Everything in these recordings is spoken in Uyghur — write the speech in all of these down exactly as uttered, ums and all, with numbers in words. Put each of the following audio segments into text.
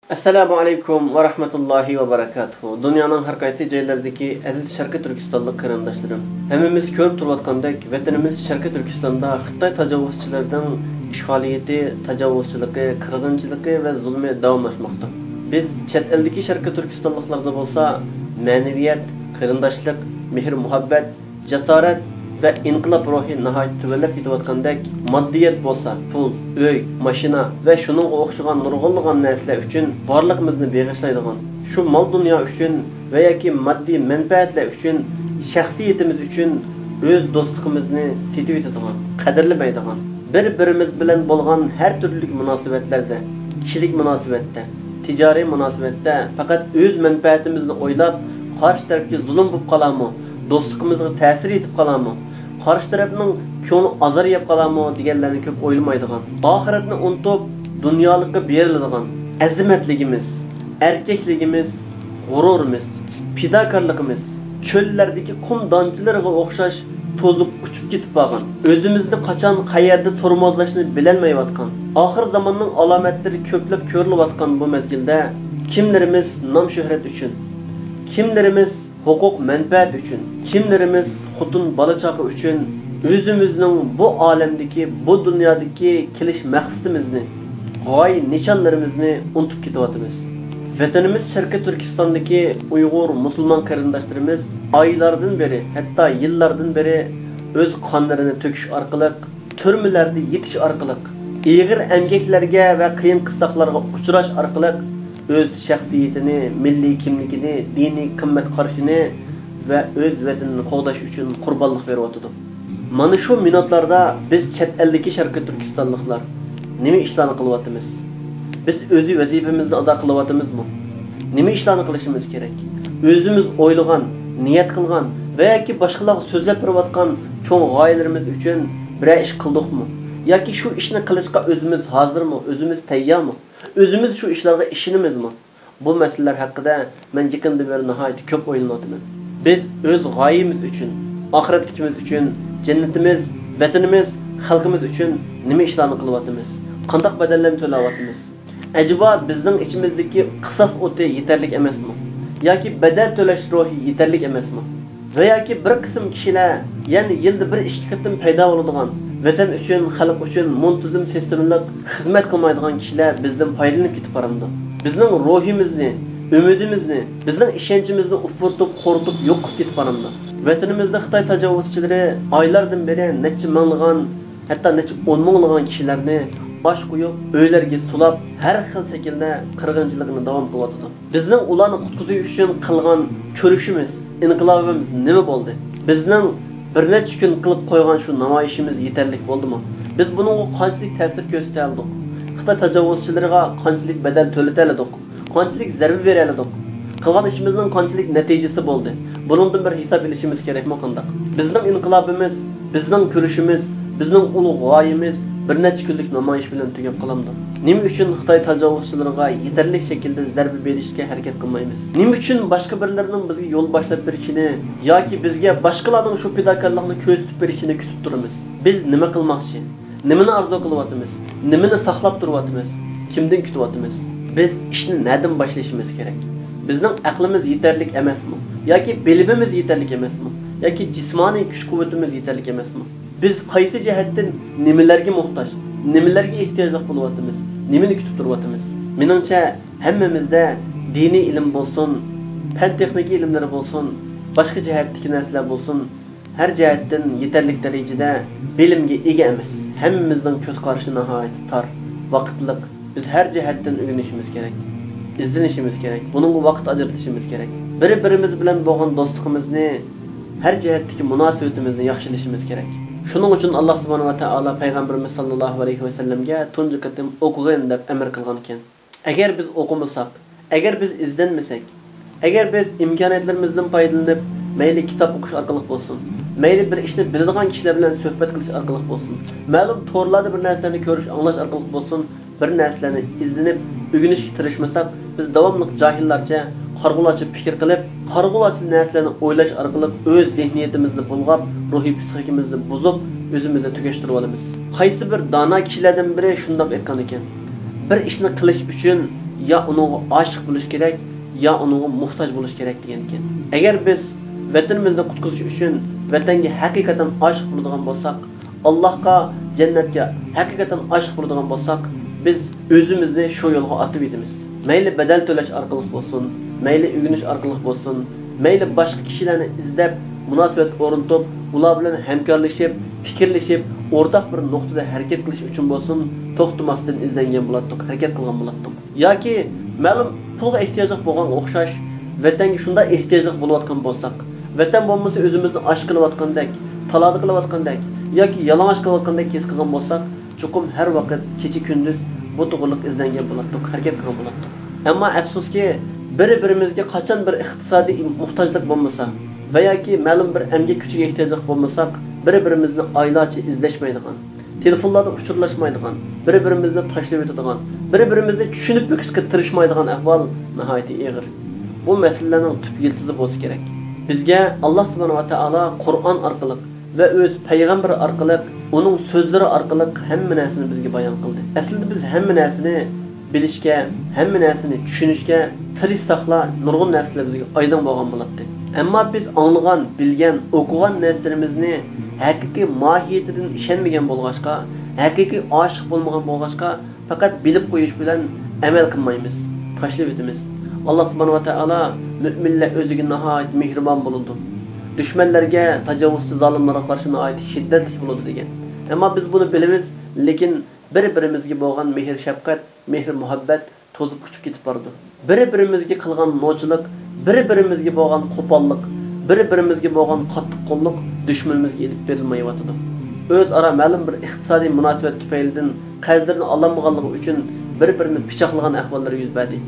ئەسسالامۇ ئەلەيكۇم ۋە رەھمەتۇللاھى ۋە بەرەكاتۇھۇ. دۇنيانىڭ ھەر قايسى جايلىرىدىكى ئەزىز شەرقىي تۈركىستانلىق قېرىنداشلىرىم، ھەممىمىز كۆرۈپ تۇرۇۋاتقاندەك، ۋەتىنىمىز شەرقىي تۈركىستاندا خىتاي تاجاۋۇزچىلىرىنىڭ ئىشغالىيىتى، تاجاۋۇزچىلىقى، قىرغىنچىلىقى ۋە زۇلمى داۋاملاشماقتا. بىز چەت ئەلدىكى شەرقىي تۈركىستانلىقلاردا بولسا مەنىۋىيەت، قېرىنداشلىق، مېھىر-مۇھەببەت، جاسارەت ۋە ئىنقىلاب روھى ناھايىتى تۆۋەنلەپ كېتىۋاتقاندەك، ماددىيەت بولسا پۇل، ئۆي، ماشىنا ۋە شۇنىڭغا ئوخشىغان نۇرغۇنلىغان نەرسىلەر ئۈچۈن بارلىقىمىزنى بېغىشلايدىغان، شۇ مال-دۇنيا ئۈچۈن ۋە ياكى ماددىي مەنپەئەتلەر ئۈچۈن شەخسىيىتىمىز ئۈچۈن ئۆز دوستلۇقىمىزنى سېتىۋېتىدىغان، قەدىرلىمەيدىغان، بىر-بىرىمىز بىلەن بولغان ھەر تۈرلۈك مۇناسىۋەتلەردە، كىشىلىك مۇناسىۋەتتە، تىجارىي مۇناسىۋەتتە پەقەت ئۆز مەنپەئەتىمىزنى ئويلاپ، قارشى تەرەپكە زۇلۇم بولۇپ قالارمۇ، دوستلۇقىمىزغا تەسىر يېتىپ قالارمۇ، قارشى تەرەپنىڭ كۆڭلى ئازار يەپ قالارمۇ دېگەنلەرنى كۆپ ئويلىمايدىغان، ئاخىرەتنى ئۇنتۇپ، دۇنيالىققا بېرىلىدىغان، ئەزىمەتلىكىمىز، ئەركەكلىكىمىز، غۇرۇرىمىز، پىداكارلىقىمىز چۆللەردىكى قۇم دانچىلىرىغا ئوخشاش توزۇپ ئۇچۇپ كېتىپ بارغان، ئۆزىمىزنى قاچان، قەيەردە تورمۇزلاشنى بىلەلمەيۋاتقان، ئاخىر زاماننىڭ ئالامەتلىرى كۆپلەپ كۆرۈلۈۋاتقان بۇ مەزگىلدە كىملىرىمىز نام-شۆھرەت ئۈچۈن، كىملىرىمىز ھوقۇق-مەنپەئەت ئۈچۈن، كىملىرىمىز خوتۇن-بالا-چاقا ئۈچۈن ئۆزىمىزنىڭ بۇ ئالەمدىكى، بۇ دۇنيادىكى كېلىش مەقسىتىمىزنى، غايە-نىشانلىرىمىزنى ئۇنتۇپ كېتىۋاتىمىز. ۋەتىنىمىز شەرقىي تۈركىستاندىكى ئۇيغۇر مۇسۇلمان قېرىنداشلىرىمىز ئايلاردىن بېرى، ھەتتا يىللاردىن بېرى ئۆز قانلىرىنى تۆكۈش ئارقىلىق، تۈرمىلەردە يېتىش ئارقىلىق، ئېغىر ئەمگەكلەرگە ۋە قىيىن-قىستاقلارغا ئۇچراش ئارقىلىق ئۆز شەخسىيىتىنى، مىللىي كىملىكىنى، دىنىي قىممەت قارىشىنى ۋە ئۆز ۋەتىنىنى قوغداش ئۈچۈن قۇربانلىق بېرىۋاتىدۇ. مانا شۇ مىنۇتلاردا بىز چەت ئەلدىكى شەرقىي تۈركىستانلىقلار نېمە ئىشلارنى قىلىۋاتىمىز؟ بىز ئۆز ۋەزىپىمىزنى ئادا قىلىۋاتىمىزمۇ؟ نېمە ئىشلارنى قىلىشىمىز كېرەك؟ ئۆزىمىز ئويلىغان، نىيەت قىلغان ۋە ياكى باشقىلارغا سۆزلەپ بېرىۋاتقان چوڭ غايىلىرىمىز ئۈچۈن بىرەر ئىش قىلدۇقمۇ؟ ياكى شۇ ئىشنى قىلىشقا ئۆزىمىز ھازىرمۇ؟ ئۆزىمىز تەييارمۇ؟ ئۆزىمىز شۇ ئىشلارغا ئىشىنىمىزمۇ؟ بۇ مەسىلىلەر ھەققىدە مەن يېقىندىن بېرى ناھايىتى كۆپ ئويلىنىۋاتىمەن. بىز ئۆز غايىمىز ئۈچۈن، ئاخىرەتلىكىمىز ئۈچۈن، جەننىتىمىز، ۋەتىنىمىز، خەلقىمىز ئۈچۈن نېمە ئىشلارنى قىلىۋاتىمىز؟ قانداق بەدەللەرنى تۆلەۋاتىمىز؟ ئەجەبا بىزنىڭ ئىچىمىزدىكى قىساس ئوتى يېتەرلىك ئەمەسمۇ؟ ياكى بەدەل تۆلەش روھى يېتەرلىك ئەمەسمۇ؟ ۋە ياكى بىر قىسىم كىشىلەر يەنە يىلدا بىر ئىككى قېتىم پەيدا بولىدىغان، ۋەتەن ئۈچۈن، خەلق ئۈچۈن مۇنتىزىم سىستېمىلىق خىزمەت قىلمايدىغان كىشىلەر بىزدىن پايدىلىنىپ كېتىپ بارامدۇ؟ بىزنىڭ روھىمىزنى، ئۈمىدىمىزنى، بىزنىڭ ئىشەنچىمىزنى ئۇپرىتىپ، خورىتىپ، يوق قىلىپ كېتىپ بارامدۇ؟ ۋەتىنىمىزدە خىتاي تاجاۋۇزچىلىرى ئايلاردىن بېرى نەچچە مىڭلىغان، ھەتتا نەچچە ئون مىڭلىغان كىشىلەرنى ئاچ قويۇپ، ئۆيلەرگە سولاپ، ھەر خىل شەكىلدە قىرغىنچىلىقىنى داۋام قىلىۋاتىدۇ. بىزنىڭ ئۇلارنى قۇتقۇزۇش ئۈچۈن قىلغان كۈرىشىمىز، ئىنقىلابىمىز نېمە بولدى؟ بىزنىڭ بىر نەچچە كۈن قىلىپ قويغان شۇ نامايىشىمىز يېتەرلىك بولدىمۇ؟ بىز بۇنىڭغا قانچىلىك تەسىر كۆرسىتەلىدۇق؟ خىتاي تاجاۋۇزچىلىرىغا قانچىلىك بەدەل تۆلىتەلىدۇق؟ قانچىلىك زەربە بېرەلىدۇق؟ قىلغان ئىشىمىزنىڭ قانچىلىك نەتىجىسى بولدى؟ بۇنىڭدىن بىر ھېساب ئېلىشىمىز كېرەكمۇ قانداق؟ بىزنىڭ ئىنقىلابىمىز، بىزنىڭ كۈرىشىمىز، بىزنىڭ ئۇلۇغ غايىمىز بىر نەچچە كۈنلۈك نامايىش بىلەن تۈگەپ قالامدۇ؟ نېمە ئۈچۈن خىتاي تاجاۋۇزچىلىرىغا يېتەرلىك شەكىلدە زەربە بېرىشكە ھەرىكەت قىلمايمىز؟ نېمە ئۈچۈن باشقا بىرلىرىنىڭ بىزگە يول باشلاپ بېرىشىنى ياكى بىزگە باشقىلارنىڭ شۇ پىداكارلىقنى كۆرسىتىپ بېرىشىنى كۈتۈپ تۇرىمىز؟ بىز نېمە قىلماقچى؟ نېمىنى ئارزۇ قىلىۋاتىمىز؟ نېمىنى ساقلاپ تۇرۇۋاتىمىز؟ كىمدىن كۈتۈۋاتىمىز؟ بىز ئىشنى نەدىن باشلىشىمىز كېرەك؟ بىزنىڭ ئەقلىمىز يېتەرلىك ئەمەسمۇ؟ ياكى بىلىمىمىز يېتەرلىك ئەمەسمۇ؟ ياكى جىسمانىي كۈچ-قۇۋۋىتىمىز يېتەرلىك ئەمەسمۇ؟ بىز قايسى جەھەتتىن نېمىلەرگە موھتاج، نېمىلەرگە ئېھتىياجلىق بولۇۋاتىمىز، نېمىنى كۈتۈپ تۇرۇۋاتىمىز؟ مېنىڭچە، ھەممىمىزدە دىنىي ئىلىم بولسۇن، پەن-تېخنىكا ئىلىملىرى بولسۇن، باشقا جەھەتتىكى نەرسىلەر بولسۇن، ھەر جەھەتتىن يېتەرلىك دەرىجىدە بىلىمگە ئىگە ئەمەس. ھەممىمىزنىڭ كۆز قارىشى ناھايىتى تار، ۋاقىتلىق. بىز ھەر جەھەتتىن ئۆگىنىشىمىز كېرەك، ئىزدىنىشىمىز كېرەك، بۇنىڭغا ۋاقىت ئاجرىتىشىمىز كېرەك. بىر-بىرىمىز بىلەن بولغان دوستلۇقىمىزنى، ھەر جەھەتتىكى مۇناسىۋىتىمىزنى ياخشىلىشىمىز كېرەك. شۇنىڭ ئۈچۈن ئاللا سۇبھانەھۇ ۋە تائالا پەيغەمبىرىمىز ساللاللاھۇ ئەلەيھى ۋەسەللەمگە تۇنجى قېتىم ئوقۇغىن دەپ ئەمىر قىلغانىكەن. ئەگەر بىز ئوقۇمىساق، ئەگەر بىز ئىزدەنمىسەك، ئەگەر بىز ئىمكانىيەتلىرىمىزدىن پايدىلىنىپ، مەيلى كىتاب ئوقۇش ئارقىلىق بولسۇن، مەيلى بىر ئىشنى بىلىدىغان كىشىلەر بىلەن سۆھبەت قىلىش ئارقىلىق بولسۇن، مەلۇم تورلاردا بىر نەرسىلەرنى كۆرۈش، ئاڭلاش ئارقىلىق بولسۇن، بىر نەرسىلەرنى ئىزدىنىپ، ئۆگىنىشكە تىرىشمىساق، بىز داۋاملىق جاھىللارچە، قارىغۇلارچە پىكىر قىلىپ، قارىغۇلارچە نەرسىلەرنى ئويلاش ئارقىلىق ئۆز زېھنىيىتىمىزنى بۇلغاپ، روھىي پىسخىكىمىزنى بۇزۇپ، ئۆزىمىزنى تۈگەشتۈرۈۋالىمىز. قايسى بىر دانا كىشىلەردىن بىرى شۇنداق ئېيتقانىكەن، بىر ئىشنى قىلىش ئۈچۈن يا ئۇنىڭغا ئاشىق بولۇش كېرەك، يا ئۇنىڭغا موھتاج بولۇش كېرەك دېگەنىكەن. ئەگەر بىز ۋەتىنىمىزنى قۇتقۇزۇش ئۈچۈن ۋەتەنگە ھەقىقەتەن ئاشىق بولىدىغان بولساق، ئاللاھقا، جەننەتكە ھەقىقەتەن ئاشىق بولىدىغان بولساق، بىز ئۆزىمىزنى شۇ يولغا ئاتىۋېتىمىز. مەيلى بەدەل تۆلەش ئارقىلىق بولسۇن، مەيلى ئۆگىنىش ئارقىلىق بولسۇن، مەيلى باشقا كىشىلەرنى ئىزدەپ، مۇناسىۋەت ئورنىتىپ، ئۇلار بىلەن ھەمكارلىشىپ، پىكىرلىشىپ، ئورتاق بىر نۇقتىدا ھەرىكەت قىلىش ئۈچۈن بولسۇن، توختىماستىن ئىزدەنگەن بولاتتۇق، ھەرىكەت قىلغان بولاتتۇق. ياكى مەلۇم پۇلغا ئېھتىياجلىق بولغانغا ئوخشاش، ۋەتەنگە شۇنداق ئېھتىياجلىق بولۇۋاتقان بولساق، ۋەتەن بولمىسا ئۆزىمىزنى ئاچ قىلىۋاتقاندەك، تالادا قىلىۋاتقاندەك ياكى يالىڭاچ قىلىۋاتقاندەك ھېس قىلغان بولساق، چوقۇم ھەر ۋاقىت كېچە-كۈندۈز بۇ توغرىلىق ئىزدەنگەن بولاتتۇق، ھەرىكەت قىلغان بولاتتۇق. ئەمما ئەپسۇسكى، بىر-بىرىمىزگە قاچان بىر ئىقتىسادىي موھتاجلىق بولمىسا ۋە ياكى مەلۇم بىر ئەمگەك كۈچىگە ئېھتىياجلىق بولمىساق، بىر-بىرىمىزنى ئايلارچە ئىزدەشمەيدىغان، تېلېفونلاردا ئۇچۇرلاشمايدىغان، بىر-بىرىمىزنى تاشلىۋېتىدىغان، بىر-بىرىمىزنى چۈشىنىپ بېقىشقا تىرىشمايدىغان ئەھۋال ناھايىتى ئېغىر. بۇ مەسىلىلەرنىڭ تۈپ يىلتىزى بولسا كېرەك. بىزگە ئاللا سۇبھانەھۇ ۋە تائالا قۇرئان ئارقىلىق ۋە ئۆز پەيغەمبىرى ئارقىلىق، ئۇنىڭ سۆزلىرى ئارقىلىق ھەممە نەرسىنى بىزگە بايان قىلدى. ئەسلىدە بىز ھەممە نەرسىنى بىلىشكە، ھەممە نەرسىنى چۈشىنىشكە تىرىشساقلا، نۇرغۇن نەرسىلەر بىزگە ئايدىڭ بولغان بولاتتى. ئەمما بىز ئاڭلىغان، بىلگەن، ئوقۇغان نەرسىلىرىمىزنى ھەقىقىي ماھىيىتىدىن ئىشەنمىگەن بولغاچقا، ھەقىقىي ئاشىق بولمىغان بولغاچقا، پەقەت بىلىپ قويۇش بىلەن ئەمەل قىلمايمىز، تاشلىۋېتىمىز. ئاللا سۇبھانەھۇ ۋە تائالا مۆمىنلەر ئۆزىگە ناھايىتى مېھرىبان بولىدۇ. دۈشمەنلەرگە، تاجاۋۇزچى زالىملارغا قارشى ناھايىتى شىددەتلىك بولىدۇ دېگەن. ئەمما بىز بۇنى بىلىمىز، لېكىن بىر-بىرىمىزگە بولغان مېھىر-شەپقەت، مېھىر-مۇھەببەت توزۇپ ئۇچۇپ كېتىپ بارىدۇ. بىر-بىرىمىزگە قىلغان نوچىلىق، بىر-بىرىمىزگە بولغان قوپاللىق، بىر-بىرىمىزگە بولغان قاتتىق قوللۇق دۈشمىنىمىزگە ئېلىپ بېرىلمايۋاتىدۇ. ئۆزئارا مەلۇم بىر ئىقتىسادىي مۇناسىۋەت تۈپەيلىدىن قەرزلىرىنى ئالالمىغانلىقى ئۈچۈن بىر-بىرىنى پىچاقلىغان ئەھۋاللىرى يۈز بەردى.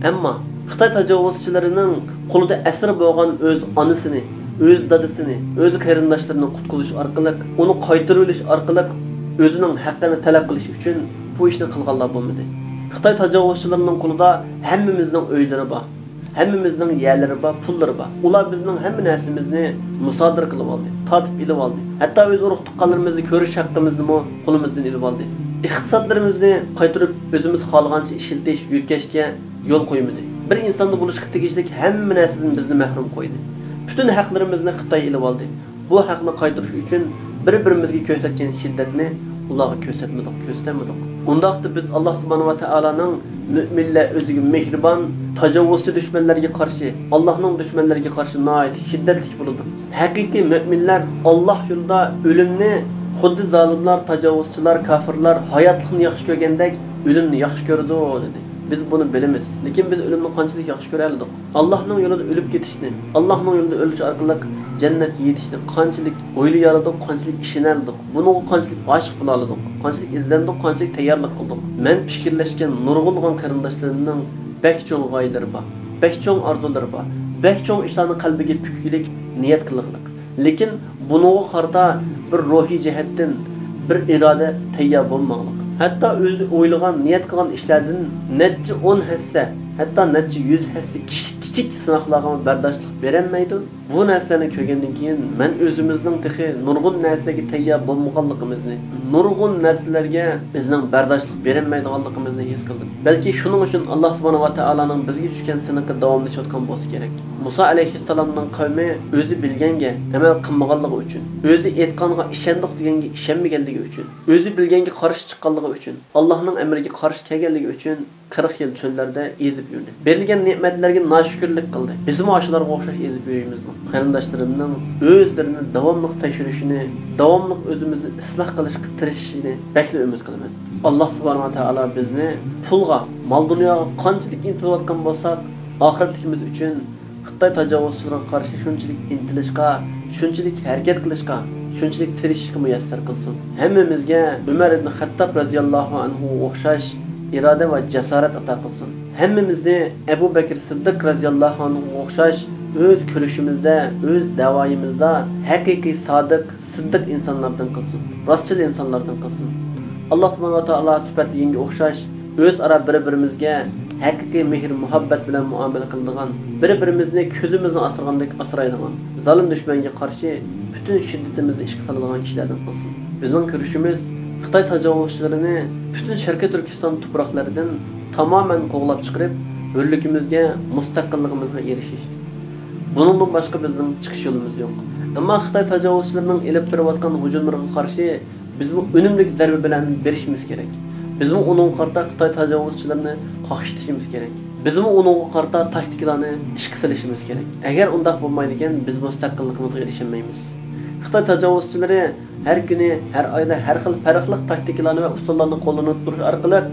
ئەمما خىتاي تاجاۋۇزچىلىرىنىڭ قولىدا ئەسىر بولغان ئۆز ئانىسىنى، ئۆز دادىسىنى، ئۆز قېرىنداشلىرىنى قۇتقۇزۇش ئارقىلىق، ئۇنى قايتۇرۇۋېلىش ئارقىلىق ئۆزىنىڭ ھەققىنى تەلەپ قىلىش ئۈچۈن بۇ ئىشنى قىلغانلار بولمىدى. خىتاي تاجاۋۇزچىلىرىنىڭ قولىدا ھەممىمىزنىڭ ئۆيلىرى بار، ھەممىمىزنىڭ يەرلىرى بار، پۇللىرى بار. ئۇلار بىزنىڭ ھەممە نەرسىمىزنى مۇسادىرە قىلىۋالدى، تارتىپ ئېلىۋالدى. ھەتتا ئۆز ئۇرۇق-تۇغقانلىرىمىزنى كۆرۈش ھەققىمىزنىمۇ قولىمىزدىن ئېلىۋالدى. ئىقتىسادلىرىمىزنى قايتۇرۇپ ئۆزىمىز خالىغانچە ئىشلىتىش، يۆتكەشكە يول قويمىدى. بىر ئىنساندا بولۇشقا تېگىشلىك ھەممە نەرسىدىن بىزنى مەھرۇم قويدى. پۈتۈن ھەقلىرىمىزنى خىتاي ئېلىۋالدى. بۇ ھەقنى قايتۇرۇش ئۈچۈن بىر-بىرىمىزگە كۆرسەتكەن شىددەتنى ئۇلارغا كۆرسەتمىدۇق، كۆرسىتەلمىدۇق. ئۇنداقتا بىز ئاللا سۇبھانەھۇ ۋە تائالانىڭ مۆمىنلەر ئۆزىگە مېھرىبان، تاجاۋۇزچى دۈشمەنلەرگە قارشى، ئاللانىڭ دۈشمەنلىرىگە قارشى ناھايىتى شىددەتلىك بولىدۇ. ھەقىقىي مۆمىنلەر ئاللا يولىدا ئۆلۈمنى خۇددى زالىملار، تاجاۋۇزچىلار، كاپىرلار ھاياتلىقنى ياخشى كۆرگەندەك ئۆلۈمنى ياخشى كۆرىدۇ، دېدى. بىز بۇنى بىلىمىز، لېكىن بىز ئۆلۈمنى قانچىلىك ياخشى كۆرەلىدۇق؟ ئاللاھنىڭ يولىدا ئۆلۈپ كېتىشنى، ئاللاھنىڭ يولىدا ئۆلۈش ئارقىلىق جەننەتكە يېتىشنى قانچىلىك ئويلىيالىدۇق، قانچىلىك ئىشىنەلىدۇق؟ بۇنىڭغا قانچىلىك ئاشىق بولالىدۇق؟ قانچىلىك ئىزدەندۇق، قانچىلىك تەييارلىق قىلدۇق؟ مەن پىكىرلەشكەن نۇرغۇنلىغان قېرىنداشلىرىمنىڭ بەك چوڭ غايىلىرى بار، بەك چوڭ ئارزۇلىرى بار، بەك چوڭ ئىشلارنى قەلبىگە پۈككۈلۈك نىيەت قىلغىلىق. لېكىن بۇنىڭغا قارىتا بىر روھىي جەھەتتىن بىر ئىرادە تەييار بولمىغانلىق. ھەتتا ئۆزى ئويلىغان، نىيەت قىلغان ئىشلاردىن نەچچە ئون ھەسسە، ھەتتا نەچچە يۈز ھەسسە كىچىك، كىچىك سىناقلارغا بەرداشلىق بېرەلمەيدۇ. بۇ نەرسىلەرنى كۆرگەندىن كېيىن مەن ئۆزىمىزنىڭ تېخى نۇرغۇن نەرسىلەرگە تەييار بولمىغانلىقىمىزنى، نۇرغۇن نەرسىلەرگە بىزنىڭ بەرداشلىق بېرەلمەيدىغانلىقىمىزنى ھېس قىلدىم. بەلكى شۇنىڭ ئۈچۈن ئاللا سۇبھانەھۇ ۋە تائالانىڭ بىزگە چۈشكەن سىنىقى داۋاملىشىۋاتقان بولسا كېرەك. مۇسا ئەلەيھىسسالامنىڭ قەۋمى ئۆزى بىلگەنگە ئەمەل قىلمىغانلىقى ئۈچۈن، ئۆزى ئېيتقانغا ئىشەندۇق دېگەنگە ئىشەنمىگەنلىكى ئۈچۈن، ئۆزى بىلگەنگە قارشى چىققانلىقى ئۈچۈن، ئاللانىڭ ئەمرىگە قارشى كەلگەنلىكى ئۈچۈن قىرىق يىل چۆللەردە ئېزىپ يۈردى. بېرىلگەن نېمەتلەرگە ناشۈكۈرلۈك قىلدى. بىزمۇ ئاشۇلارغا ئوخشاش ئېزىپ يۈرىمىزمۇ؟ قېرىنداشلىرىمنىڭ ئۆزلىرىنى داۋاملىق تەكشۈرۈشىنى، داۋاملىق ئۆزىمىزنى ئىسلاھ قىلىشقا تىرىشىشىنى بەكلا ئۈمىد قىلىمەن. ئاللا سۇبھانەھۇ ۋە تائالا بىزنى پۇلغا، مال-دۇنياغا قانچىلىك ئىنتىلىۋاتقان بولساق، ئاخىرەتلىكىمىز ئۈچۈن خىتاي تاجاۋۇزچىلىرىغا قارشى شۇنچىلىك ئىنتىلىشقا، شۇنچىلىك ھەرىكەت قىلىشقا، شۇنچىلىك تىرىشىشقا مۇيەسسەر قىلسۇن. ھەممىمىزگە ئۆمەر ئىبن خەتتاب رەزىياللاھۇ ئەنھۇغا ئوخشاش ئىرادە ۋە جاسارەت ئاتا قىلسۇن. ھەممىمىزنى ئەبۇ بەكرى سىددىق رەزىياللاھۇ ئەنھۇغا ئوخشاش ئۆز كۈرىشىمىزدە، ئۆز دەۋايىمىزدا ھەقىقىي سادىق، سىددىق ئىنسانلاردىن قىلسۇن، راستچىل ئىنسانلاردىن قىلسۇن. ئاللا سۇبھانەھۇ ۋە تائالا سۈپەتلىگەنگە ئوخشاش، ئۆزئارا بىر-بىرىمىزگە ھەقىقىي مېھىر-مۇھەببەت بىلەن مۇئامىلە قىلىدىغان، بىر-بىرىمىزنى كۆزىمىزنى ئاسرىغاندەك ئاسرايدىغان، زالىم دۈشمەنگە قارشى پۈتۈن شىددىتىمىزنى ئىشقا سالىدىغان كىشىلەردىن قىلسۇن. بىزنىڭ كۈرىشىمىز خىتاي تاجاۋۇزچىلىرىنى پۈتۈن شەرقىي تۈركىستان تۇپراقلىرىدىن تامامەن قوغلاپ چىقىرىپ، ھۆرلۈكىمىزگە، مۇستەقىللىقىمىزغا ئېرىشىش. بۇنىڭدىن باشقا بىزنىڭ چىقىش يولىمىز يوق. ئەمما خىتاي تاجاۋۇزچىلىرىنىڭ ئېلىپ بېرىۋاتقان ھۇجۇملىرىغا قارشى بىزمۇ ئۈنۈملۈك زەربە بىلەن بېرىشىمىز كېرەك. بىزمۇ ئۇنىڭغا قارىتا خىتاي تاجاۋۇزچىلىرىنى قاقشىتىشىمىز كېرەك. بىزمۇ ئۇنىڭغا قارىتا تاكتىكىلارنى ئىشقا سېلىشىمىز كېرەك. ئەگەر ئۇنداق بولمايدىكەن، بىز مۇستەقىللىقىمىزغا ئېرىشەلمەيمىز. خىتاي تاجاۋۇزچىلىرى ھەر كۈنى، ھەر ئايدا ھەر خىل پەرقلىق تاكتىكىلارنى ۋە ئۇسۇللارنى قوللىنىپ تۇرۇش ئارقىلىق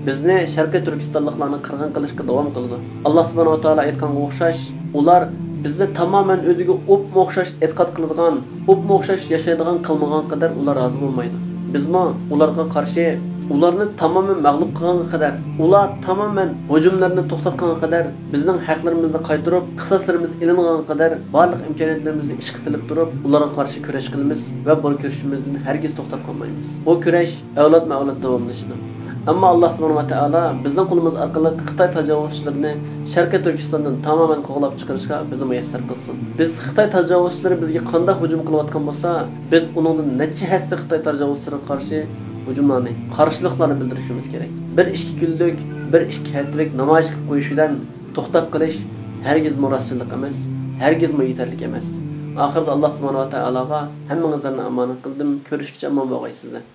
بىزنى شەرقىي تۈركىستانلىقلارنى قىرغىن قىلىشقا داۋام قىلىدۇ. ئاللا سۇبھانەھۇ ۋە تائالا ئېيتقانغا ئوخشاش، ئۇلار بىزنى تامامەن ئۆزىگە ئوپمۇ ئوخشاش ئېتىقاد قىلىدىغان، ئوپمۇ ئوخشاش ياشايدىغان قىلمىغان قەدەر ئۇلار رازى بولمايدۇ. بىزمۇ ئۇلارغا قارشى، ئۇلارنى تامامەن مەغلۇپ قىلغانغا قەدەر، ئۇلار تامامەن ھۇجۇملىرىنى توختاتقانغا قەدەر، بىزنىڭ ھەقلىرىمىزنى قايتۇرۇپ، قىساسلىرىمىز ئېلىنغانغا قەدەر بارلىق ئىمكانىيەتلىرىمىزنى ئىشقا سېلىپ تۇرۇپ، ئۇلارغا قارشى كۈرەش قىلىمىز ۋە بۇ كۈرىشىمىزدىن ھەرگىز توختاپ قالمايمىز. بۇ كۈرەش ئەۋلادمۇ ئەۋلاد داۋاملىشىدۇ. ئەمما ئاللا سۇبھانەھۇ ۋە تائالا بىزنىڭ قولىمىز ئارقىلىق خىتاي تاجاۋۇزچىلىرىنى شەرقىي تۈركىستاندىن تامامەن قوغلاپ چىقىرىشقا بىزنى مۇيەسسەر قىلسۇن. بىز خىتاي تاجاۋۇزچىلىرى بىزگە قانداق ھۇجۇم قىلىۋاتقان بولسا، بىز ئۇنىڭدىن نەچچە ھەسسە خىتاي تاجاۋۇزچىلىرىغا قارشى ھۇجۇملارنى، قارشىلىقلارنى بىلدۈرۈشىمىز كېرەك. بىر ئىككى كۈنلۈك، بىر ئىككى ھەپتىلىك نامايىش قىلىپ قويۇش بىلەن توختاپ قېلىش ھەرگىزمۇ راستچىللىق ئەمەس، ھەرگىزمۇ يېتەرلىك ئەمەس. ئاخىرىدا ئاللا سۇبھانەھۇ ۋە تائالاغا ھەممىڭىزلارنى ئامانەت قىلدىم. كۆرۈشكىچە ئامان بولغايسىزلەر.